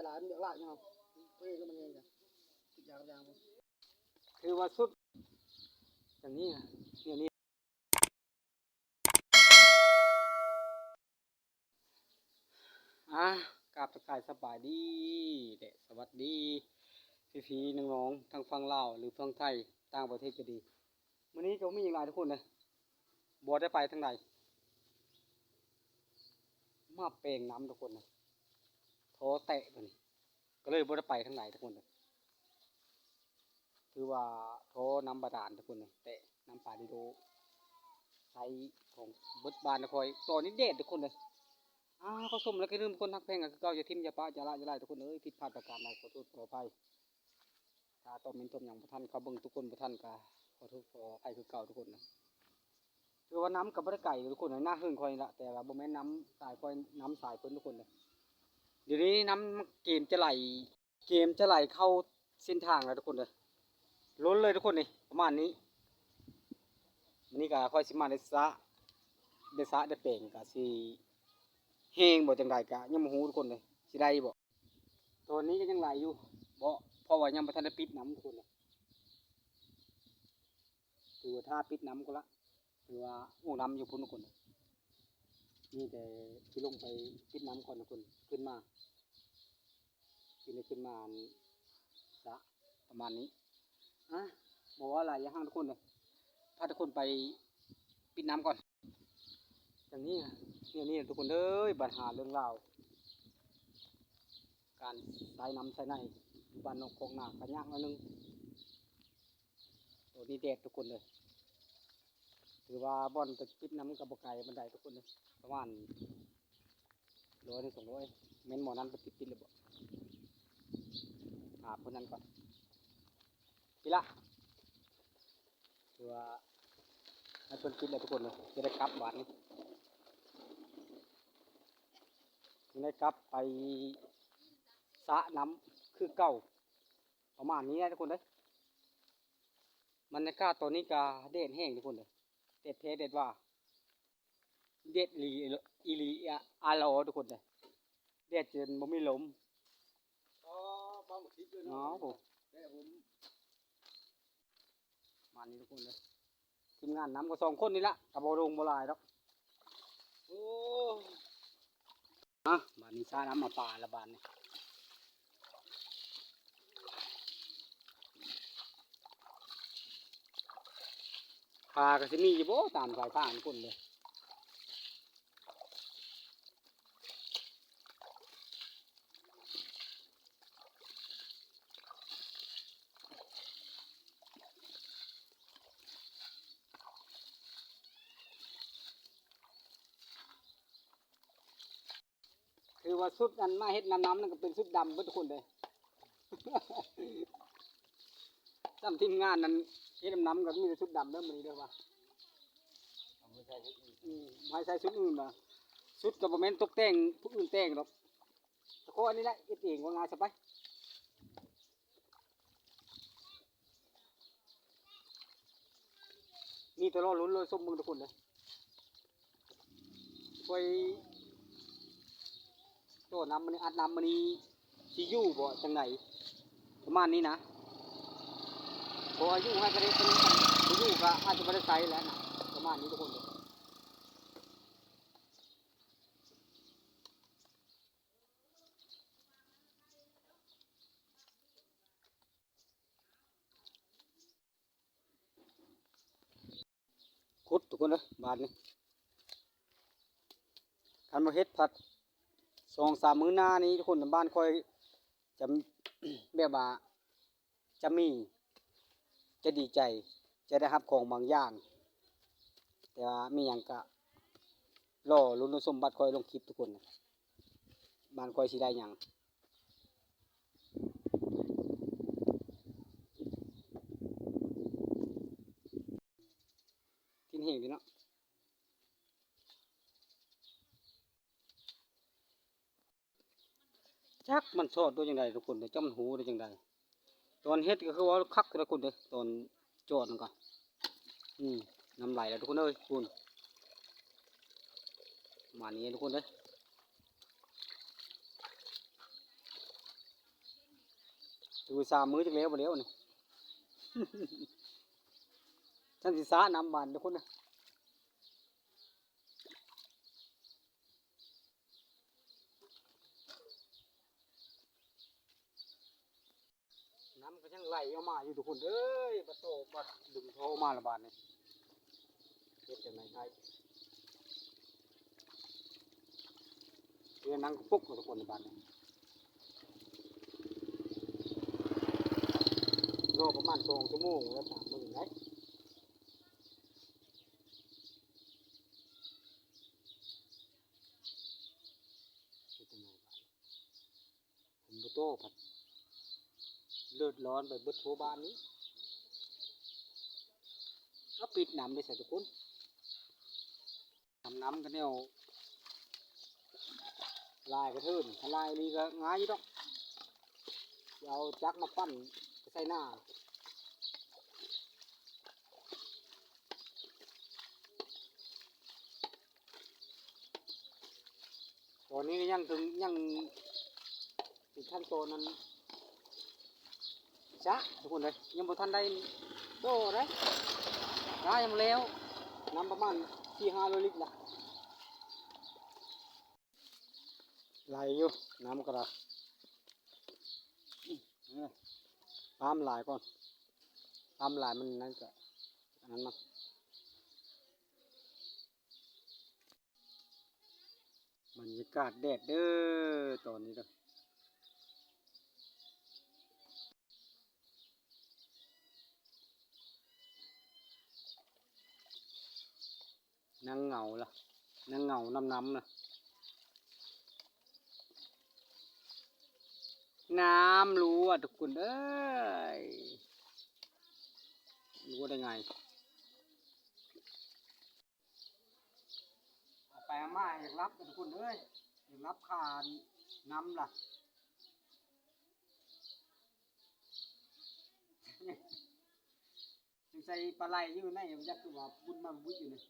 ຫຼາຍ ມັນຢາກຫຼາຍເນາະ ເພິ່ນກໍມັນຍັງຢາກ ຢາກ ຢາກ ຖືວ່າສຸດ ຢ່າງນີ້ນະ ແນວນີ້ ອ່າ ກາບທັກທາຍສະບາຍດີ ແລະ ສະຫວັດດີ ພີ່ໆ ນ້ອງໆ ທັງຝັ່ງລາວ ຫຼື ຝັ່ງໄທ ຕ່າງປະເທດກໍດີ. ມື້ນີ້ກໍບໍ່ມີຫຍັງຫຼາຍທຸກຄົນເດີ ບໍ່ໄດ້ໄປທາງໃດ ມາແປງນ້ຳທຸກຄົນເດີ ທໍ່ແຕະຕົວນີ້ ກໍເລີຍບໍ່ໄດ້ໄປທາງໃດທຸກຄົນເດີ. ຖືວ່າທໍ່ນ້ຳບາດານທຸກຄົນເດີ ແຕະນ້ຳປາດິໂດ ໃຊ້ຂອງເບິດບ້ານນະຂ້ອຍ. ຕອນນີ້ແດດທຸກຄົນເດີ. ອ່າ ຂໍຊົມແລ້ວກໍຢ່າລືມກົດຮັກແພງກັນຄືເກົ່າ ຢ່າຖິ້ມ ຢ່າປະ ຢ່າລະ ຢ່າໄລທຸກຄົນເອີຍ. ຜິດພາດປະການໃດ ຂໍໂທດຂໍອະໄພ. ຖ້າຕອບເມັນຊົມຫຍັງບໍ່ທັນ ເຂົ້າເບິ່ງທຸກຄົນບໍ່ທັນ ກໍຂໍໂທດຂໍອະໄພຄືເກົ່າທຸກຄົນເດີ. ຖືວ່ານ້ຳກໍບໍ່ໄດ້ໄກເດີທຸກຄົນເດີ ໜ້າເຮືອນຂ້ອຍນີ້ລະ ແຕ່ວ່າບໍ່ແມ່ນນ້ຳສາຍຂ້ອຍ ນ້ຳສາຍເພິ່ນທຸກຄົນເດີ. ດຽວນີ້ນ້ຳເກມຈະໄຫຼ ເກມຈະໄຫຼເຂົ້າເສັ້ນທາງແລ້ວທຸກຄົນເດີ ລົ້ນເລີຍທຸກຄົນນີ້ ປະມານນີ້. ມື້ນີ້ກໍຂ້ອຍຊິມາໄດ້ສະ ໄດ້ສະໄດ້ແປງ ກໍຊິແຮງບໍ່ຈັ່ງໃດກໍຍັງບໍ່ຮູ້ທຸກຄົນເດີ ຊິໄດ້ບໍ່. ຕອນນີ້ກໍຍັງໄຫຼຢູ່ ເພາະ ເພາະວ່າຍັງບໍ່ທັນໄດ້ປິດນ້ຳທຸກຄົນເດີ. ຖືວ່າຖ້າປິດນ້ຳກ່ອນລະ ຖືວ່າ ໂອ້ ນ້ຳຢູ່ພຸ້ນທຸກຄົນ ມີແຕ່ຊິລົງໄປປິດນ້ຳກ່ອນທຸກຄົນ ຂຶ້ນມາ ຂຶ້ນໄດ້ຂຶ້ນມາອັນສະປະມານນີ້. ອ່ະ ບໍ່ເວົ້າຫຼາຍຢ່າຫ້າງທຸກຄົນເດີ ພາທຸກຄົນໄປປິດນ້ຳກ່ອນ. ຢ່າງນີ້ນະ ແນວນີ້ນະທຸກຄົນເອີຍ ບັນຫາເລື່ອງລາວ ການໃຊ້ນ້ຳໃຊ້ໃນຢູ່ບ້ານນອກຄອກນາກໍຍາກໜ້ອຍໜຶ່ງ. ໂຕນີ້ແດດທຸກຄົນເດີ ຖືວ່າບ່ອນໄປປິດນ້ຳກໍບໍ່ໄກປານໃດທຸກຄົນເດີ ປະມານຮ້ອຍ ສອງຮ້ອຍ ແມ່ນໝໍນັ້ນໄປປິດ ປິດແລ້ວບໍ່? ຖາມຜູ້ນັ້ນກ່ອນ ປີລະ ຖືວ່າໃຫ້ເພິ່ນປິດແລ້ວທຸກຄົນເດີ ຈະໄດ້ກັບບາດນີ້ ຈະໄດ້ກັບໄປສະນ້ຳຄືເກົ່າ. ປະມານນີ້ແຫຼະທຸກຄົນເອີຍ ບັນຍາກາດຕອນນີ້ກະແດດແຮງທຸກຄົນເອີຍ ແດດແທ້ແດດວ່າ ແດດອີ່ຫຼີ ອີ່ຫຼີອາຫຼໍທຸກຄົນເອີຍ ແດດຈົນບໍ່ມີລົມ. ອໍ ປາໝຶກທິບເລີຍເນາະ ໂອ້ໂຫ ແດດ ປະມານນີ້ທຸກຄົນເອີຍ. ທີມງານນຳກໍສອງຄົນນີ້ລະ ກໍບໍ່ລົງບໍ່ຫຼາຍດອກ. ໂອ້ ອ່ະ ບາດນີ້ຊານ້ຳມາປາລະບາດນີ້ ປາກໍຊິມີຢູ່ບໍ່ຕາມສາຍທາງຄົນເດ້. ຖືວ່າຊຸດອັນມາເຮັດນຳນ້ຳນັ້ນກໍເປັນຊຸດດຳເບິດທຸກຄົນເດ້ ສ່ຳທີມງານນັ້ນເຮັດນຳນ້ຳກໍມີແຕ່ຊຸດດຳເດີມື້ນີ້ເດີວ່າ ອືມ ໃຫ້ໃສ່ຊຸດອື່ນວ່າ ຊຸດກໍບໍ່ແມ່ນຕົກແຕ່ງຜູ້ອື່ນແຕ່ງດອກ ແຕ່ຂໍອັນນີ້ແຫຼະເຮັດເອງວ່າງ່າຍຊະໄປ. ມີແຕ່ລໍລຸ້ນລໍຊົມເບິ່ງທຸກຄົນເດີ ຂ້ອຍໂຕນ້ຳມື້ນີ້ ອັດນ້ຳມື້ນີ້ຊິຢູ່ບໍ່ຈັ່ງໃດ ປະມານນີ້ນະ ພໍຢູ່ໃຫ້ກະໄດ້ ບໍ່ຢູ່ກະອາດຈະບໍ່ໄດ້ໃຊ້ແລ້ວນະ ປະມານນີ້ທຸກຄົນເດີ. ຂຸດທຸກຄົນເອີຍ ບາດນີ້ ຄັນບໍ່ເຮັດພັດ ສອງສາມມື້ໜ້ານີ້ທຸກຄົນ ບ້ານຂ້ອຍຈະ ແບບວ່າ ຈະມີ ຈະດີໃຈ ຈະໄດ້ຮັບຂອງບາງຢ່າງ ແຕ່ວ່າມີຫຍັງກະລໍລຸ້ນຊົມບັດຂ້ອຍລົງຄລິບທຸກຄົນ ບ້ານຂ້ອຍຊິໄດ້ຫຍັງ. ກິນແຮງດີເນາະ. ຈັກມັນຊອດໄດ້ຈັ່ງໃດທຸກຄົນເດີ ຈັກມັນຫູໄດ້ຈັ່ງໃດ. ຕອນເຮັດກໍຄືວ່າຄັກແຕ່ລະຄົນເດີ ຕອນຈອດນັ້ນກໍ ອືມ ນ້ຳໄຫຼແລ້ວທຸກຄົນເອີຍ ພຸ້ນ ປະມານນີ້ທຸກຄົນເດີ. ຢູ່ສາມມື້ຈັກແລ້ວບໍ່ແລ້ວນີ້ ຊັ້ນຊິຊ້ານຳບາດທຸກຄົນນະ. ນ້ຳກໍຍັງໄຫຼອອກມາຢູ່ທຸກຄົນເອີຍ ບັດໂຕບັດດຶງທໍ່ມາລະບາດນີ້ ເຮັດຈັ່ງໃດໄດ້ ເຮືອນນັ່ງກະປຸກທຸກຄົນບາດນີ້ ລໍປະມານສອງຊົ່ວໂມງແລ້ວ ຕາມເບິ່ງໄດ້. ເຮັດຈັ່ງໃດບາດນີ້ ຄົນບໍ່ໂຕພັດເດືອດຮ້ອນໄປເບິດທົ່ວບ້ານນີ້ ກໍປິດນ້ຳໄດ້ຊະທຸກຄົນ ນ້ຳ ນ້ຳກໍແນວຫຼາຍກະເທີນ ຄັນຫຼາຍອີ່ຫຼີກໍງ່າຍຢູ່ດອກ ຊິເອົາຈັກມາປັ່ນໄປໃສ່ນາ. ຕອນນີ້ຍັງເຖິງ ຍັງເປັນຂັ້ນຕອນນັ້ນຊະທຸກຄົນເອີຍ ຍັງບໍ່ທັນໄດ້ບໍ່ໄດ້ ນ້ຳຍັງບໍ່ແລ້ວ ນ້ຳປະມານສີ່ຫ້າຮ້ອຍລິດລະ ໄຫຼຢູ່ ນ້ຳກໍໄດ້ ປ້ຳຫຼາຍກ່ອນ ປ້ຳຫຼາຍມັນນັ້ນກະ ອັນນັ້ນມັນ ບັນຍາກາດແດດເດີ ຕອນນີ້ເດີ ນັ່ງເຫງົາລະ ນັ່ງເຫງົານຳນ້ຳນະ ນ້ຳຮົ່ວທຸກຄົນເອີຍ ຮົ່ວໄດ້ໄງ? ເອົາໄປເອົາມາຢາກຫຼັບທຸກຄົນເອີຍ ຢາກຫຼັບຄານ້ຳລະ ສົງໄສປາໄຫຼຢູ່ໃນ ມັນຈັກຄືວ່າບຸນມາບຸດຢູ່ນີ້.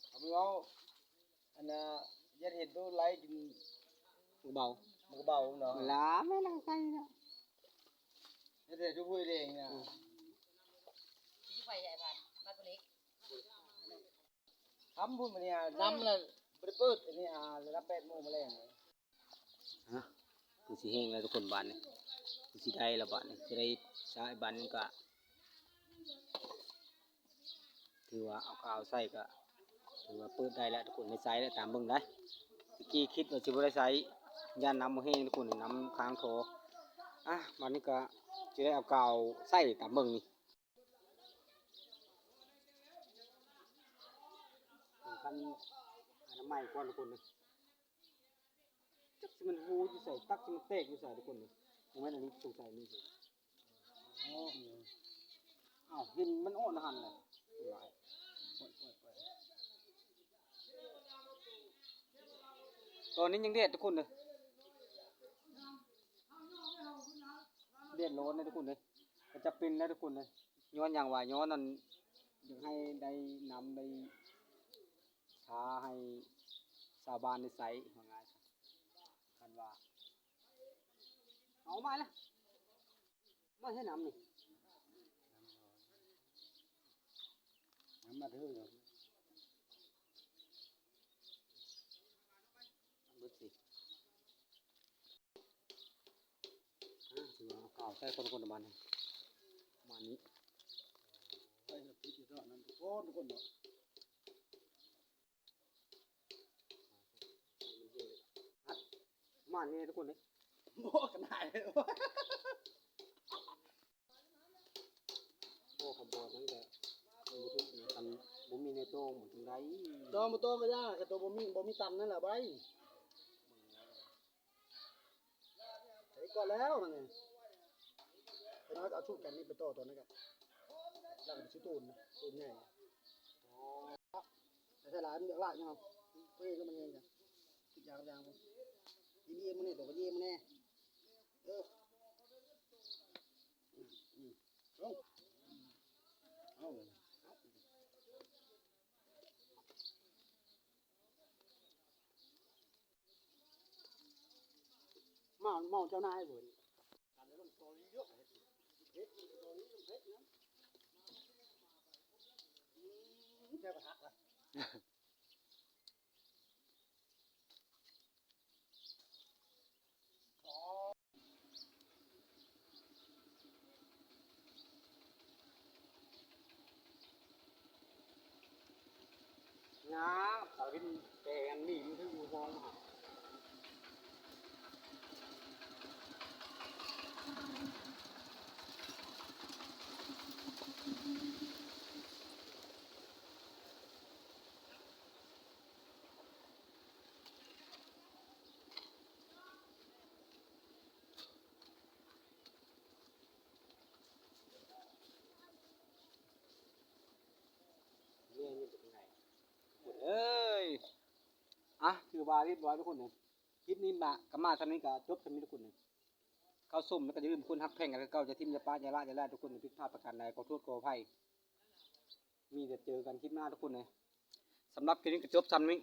ເຂົາມີເວົ້າ ອັນນ່າ ຢ່າເຮັດໂດໄລກິນ ໝາກເບົາ ໝາກເບົາເນາະ ລາແມ່ນາງໄກ່ເນາະ ເຮັດໃຫ້ທຸກຜູ້ເອງນະ ຢູ່ໄປໃຫຍ່ບ້ານ ບ້ານຕົວເລັກ ຄ່ຳພຸ້ນມື້ນີ້ ຄ່ຳລະບໍ່ໄດ້ເປີດ ອັນນີ້ຫາລະແປດໂມງມາແລງ. ຮະ ຄືຊິແຫ້ງແລ້ວທຸກຄົນບາດນີ້ ຄືຊິໄດ້ແລ້ວບາດນີ້ ຊິໄດ້ໃຊ້ບາດນີ້ກະ ຖືວ່າເອົາກາວໃສ່ກະ ຖືວ່າເປີດໄດ້ແລ້ວທຸກຄົນ ໄດ້ໃຊ້ແລ້ວຕາມເບິ່ງໄດ໋ ຕະກີ້ຄິດວ່າຊິບໍ່ໄດ້ໃຊ້ ຢ້ານນ້ຳບໍ່ແຫ້ງທຸກຄົນ ນ້ຳຄ້າງທໍ່ ອະ ບາດນີ້ກະຊິໄດ້ເອົາກາວໃສ່ຕາມເບິ່ງນີ້. ສຳຄັນອະນາໄມກ່ອນທຸກຄົນເດີ ຈັກຊິແມ່ນຮູຢູ່ໃສ ຕັກຊິມັນແຕກຢູ່ໃສທຸກຄົນເດີ ບໍ່ແມ່ນອັນນີ້ສົງໄສນີ້ ອໍ ເອົາ ເຫັນມັນອອກນະຫັ້ນແຫຼະ ຕອນນີ້ຍັງແດດທຸກຄົນເດີ ແດດຮ້ອນເດີທຸກຄົນເດີ ກໍຈຳເປັນແລ້ວທຸກຄົນເອີຍ ຍ້ອນຫຍັງຫວາ ຍ້ອນອັນ ຢາກໃຫ້ໄດ້ນ້ຳໄດ້ຊາໃຫ້ຊາວບ້ານໄດ້ໃຊ້ ວ່າງ່າຍຊະ ຄັນວ່າ ເອົາມາລະ ມາໃຫ້ນ້ຳນີ້ ນ້ຳມາເດີ ເບິດຊິ ອາ ຖືວ່າເອົາກາວໃສ່ຄົນໆ ປະມານນີ້ ປະມານນີ້ ໄວ້ໃຫ້ຕິດຢູ່ເນາະ ນັ້ນທຸກຄົນ ທຸກຄົນເນາະ ປະມານນີ້ທຸກຄົນເດ້ ບໍ່ຂະໜາດ ໂອ້ ຄັນບໍ່ນັ້ນກະບໍ່ຖືກນະ ຄັນບໍ່ມີແນວໂຕ້ງມັນຈຶ່ງໄດ້ ຕ້ອງບໍ່ໂຕ້ງກໍຢ່າ ຄັນໂຕບໍ່ມີ ບໍ່ມີຕັນນັ້ນລະໄວ້ ໄປກ່ອນແລ້ວມັນນີ້ ໄປນ້ອຍກໍເອົາສູດກັນນີ້ໄປຕໍ່ຕອນນັ້ນກະ ລາວກໍໄປຊື້ໂຕນນະ ໂຕນໃຫຍ່ ແຕ່ຫຼາຍມັນຢາກຫຼາຍເນາະ ເພິ່ນກໍມັນເອງກະ ທຸກຢ່າງຢ່າງ ຍິນດີນຳແດ່ ໂຕກໍຍິນດີນຳແດ່ ເອີ ອືມ ອືມ ລົງ ເອົາ ເອົາ ເມົາເຈົ້ານາຍເພິ່ນ ກັນເລື່ອງສະຕໍຣີເລື່ອງເຮັດ ເຮັດສະຕໍຣີເລື່ອງເຮັດນະ ອືມ ແຕ່ປະທັກລະ ນາ ສາວດິນແປງອັນນີ້ມັນຖືຢູ່ຫ້ອງ ເອີຍ ອ່ະ ຖືວ່າຮຽບຮ້ອຍທຸກຄົນເອີຍ ຄລິບນີ້ມາ ກໍມາສ່ຳນີ້ກໍຈົບສ່ຳນີ້ທຸກຄົນເອີຍ ເຂົ້າຊົມແລ້ວກໍຢ່າລືມຄົນຮັກແພງກັນຄືເກົ່າ ຢ່າຖິ້ມຢ່າປະ ຢ່າລະ ຢ່າລະ ທຸກຄົນ ຜິດພາດປະການໃດຂໍໂທດຂໍອະໄພ ມີແຕ່ເຈີກັນຄລິບໜ້າທຸກຄົນເອີຍ ສຳລັບຄລິບນີ້ກໍຈົບສ່ຳນີ້.